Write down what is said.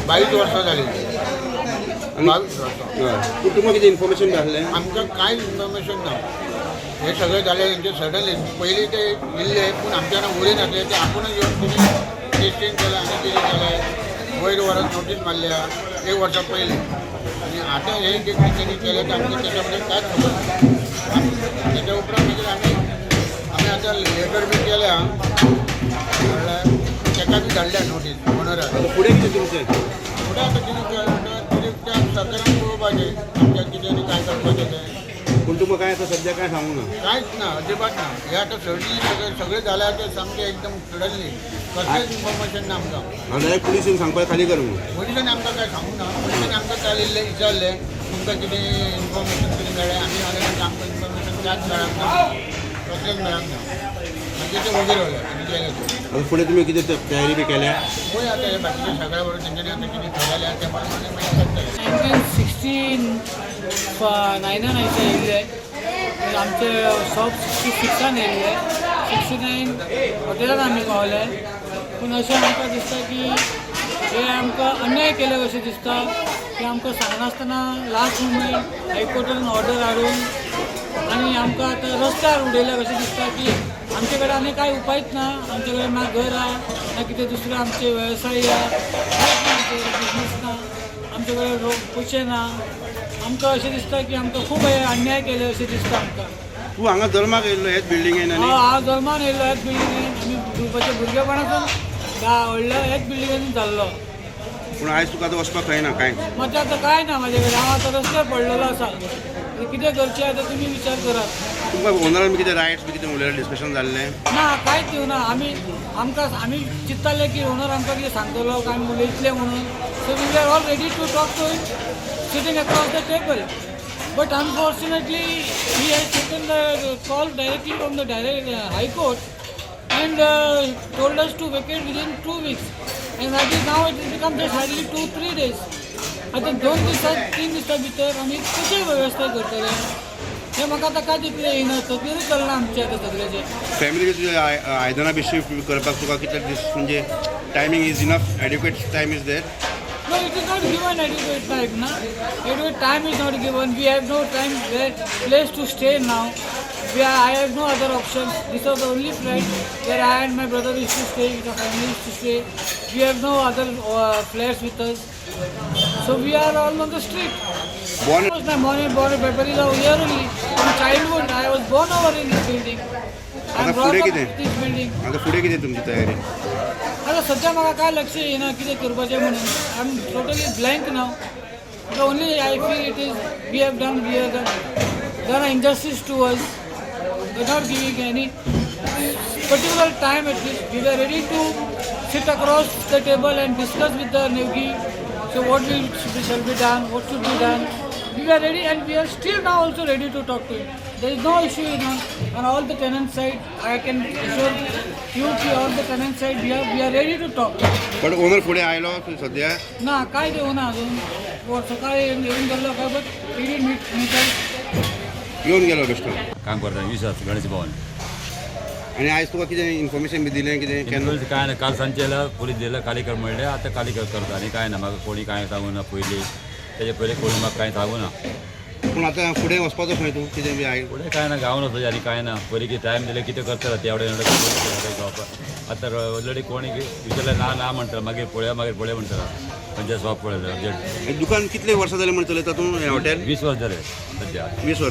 22 वर्सां जाली. आनी 22 वर्सां. हय, पूण तुमकां कितें इन्फॉर्मेशन बी आसलें? आमकां कांयच इन्फॉर्मेशन ना. हे सगळें जालें तेंचे सडनली. पयलीं ते येयल्ले, पूण आमच्या वांगडा उलयनासले. ते आपुणूच येवन तेणी टेस्टींग केलें आनी कितें केलें, वयर व्हरोन नोटीस मारल्या एक वर्सा पयलीं. आनी आतां हे जे कितें तेणी केलें तें आमकां तेच्या बद्दल कांयच खबर ना. आनी तेच्या उपरांत मागीर आमी आतां लेटर बी केल्या, म्हणल्यार तेका बी धाडल्या नोटीस ओनराक. आतां फुडें कितें तुमचें? फुडें आतां कितें कितें त्या सरकारान पळोवपाचें आमच्या कितें आनी काय करपाचें तें. पूण तुमकां काय आतां सद्या काय सांगूंक ना? कांयच ना, अजिबात ना. हे आतां सडनली सगळें सगळें जालें आतां सामकें एकदम सडनली. कसलेंच इन्फॉर्मेशन ना आमकां. हांव डायरेक्ट पुलिसेन सांगपाक खाली कर म्हणून. पोलिसांनी आमकां काय सांगूंक ना. पोलिसांनी आमकां काल इल्लें विचारलें, तुमकां कितें इन्फॉर्मेशन कितें मेळ्ळें? आमी सांगलें, आमकां इन्फॉर्मेशन कांयच मेळूंक ना, कसलेंच मेळूंक ना. मागीर ते वगैरे रावले आनी गेले ते. आतां फुडें तुमी कितें तयारी बी केल्या? पळय, आतां हे बाकीचे सगळ्या बरोबर तेंच्यांनी आतां कितें थारायलें तें प्रमाणे मागीर करतले. 1969 नायनान हांयसार येयल्ले. आमचे शॉप 66 येयल्ले, 69 हॉटेलान आमी पावले. पूण अशें आमकां दिसता की हे आमकां अन्याय केले कशें दिसता की आमकां सांगनासतना लास्ट मुमेंट हायकोर्टान ऑर्डर हाडून आनी आमकां आतां रस्त्यार उडयले कशें दिसता की आमचे कडेन आनी कांय उपायच ना. आमचे कडेन ना घर आहा, ना कितें दुसरें आमचे वेवसाय आहा, कांयच ना. आमचे बिजनेस ना, आमचे कडेन पयशे ना. आमकां अशें दिसता की आमकां खूब हे अन्याय केले अशें दिसता आमकां. तूं हांगा जल्माक येयल्लो हेच बिल्डिंगेन आनी हांव जल्मान येयलो ह्याच बिल्डिंगेन. आमी भुरग्याच्या भुरगेपणासून व्हडल्या ह्याच बिल्डिंगेन जाल्लो. पूण आयज तुका आतां वचपाक खंय ना कांय? म्हाजें आतां कांय ना म्हाजे कडेन. हांव आतां रस्त्यार पडलेलो आसा. कितें करचें आतां तुमी विचार करात. तुमकां ओनरान बी कितें रायट्स बी कितें उलयलें, डिस्कशन जाल्लें? ना, कांयच दिवना. आमी आमकां आमी चिंत्ताले की ओनर आमकां कितें सांगतलो काय उलयतले म्हणून. So we are all ready to talk to him sitting across the table, but unfortunately he has taken the call directly from the direct High Court and told us to vacate within 2 weeks, and that is now it has become just hardly 2-3 days. आतां 2 दिसां 3 दिसां भितर आमी कशी वेवस्था करतले हें म्हाका आतां कांय तितलें येना, तकलेरूच चलना आमचें आतां सगळ्याचें. फॅमिली तुज्या आयदनां बी शिफ्ट करपाक तुका कितले दीस, म्हणजे timing is enough, adequate time is there? No, it is not given adequate time, na? Adequate time is not given. We have no time, where place to stay now. I have no other options. This was the only flat where I and my brother used to stay, with the family used to stay. We have no other flats with us. So we are all on the street. Born I was my born and born and is over here only. From childhood, I was born over in this building. I आता am brought फुडें up कितें? in this building. आतां फुडें कितें तुमची तयारी? आतां सद्या म्हाका काय लक्ष येना कितें करपाचें म्हणून. I am totally blank now. The only I feel it is we have done injustice to us without giving any particular time at least. We are ready to sit across the table and discuss with the Nevgi. So what will shall be done, what should be done. We are ready and we are still now also ready to talk to him. There is no issue on all the tenant side. I can assure you ki all the tenant side we are ready to talk. But owner फुडें आयलो सद्या? ना, काय देऊ ना अजून. सकाळी येऊन गेल्लो काय, but he didn't meet us. येवन गेलो बेश्टो. काम करता 20 वर्स गणेश भवन. आनी आयज तुका कितें इन्फॉर्मेशन बी दिलें कितें केन्ना? इन्फ्लुएन्स काय ना. काल सांजचे येयला, पुलीस दिलं खाली कर म्हणले. आतां खाली कर करता आनी काय ना. म्हाका कोणी कांय सांगू ना पयलीं, तेजे पयलीं कोणी म्हाका कांय सांगू ना. पूण आतां फुडें वचपाचो खंय तूं कितें बी I? फुडें काय ना, गांवन वचपाचें आनी काय ना. पयलीं कितें टायम दिले, कितें करतले ते एवढे एवढे गावपाक. आतां ऑलरेडी कोणी विचारलें, ना ना म्हणटा, मागीर पळोवया, मागीर पळोवया म्हणटा. खंयचें शॉप पळयलें अर्जंट. हें दुकान कितले वर्सां जालें म्हण चलयता तूं हें हॉटेल? 20 वर्स जालें सद्या. 20 वर्सां.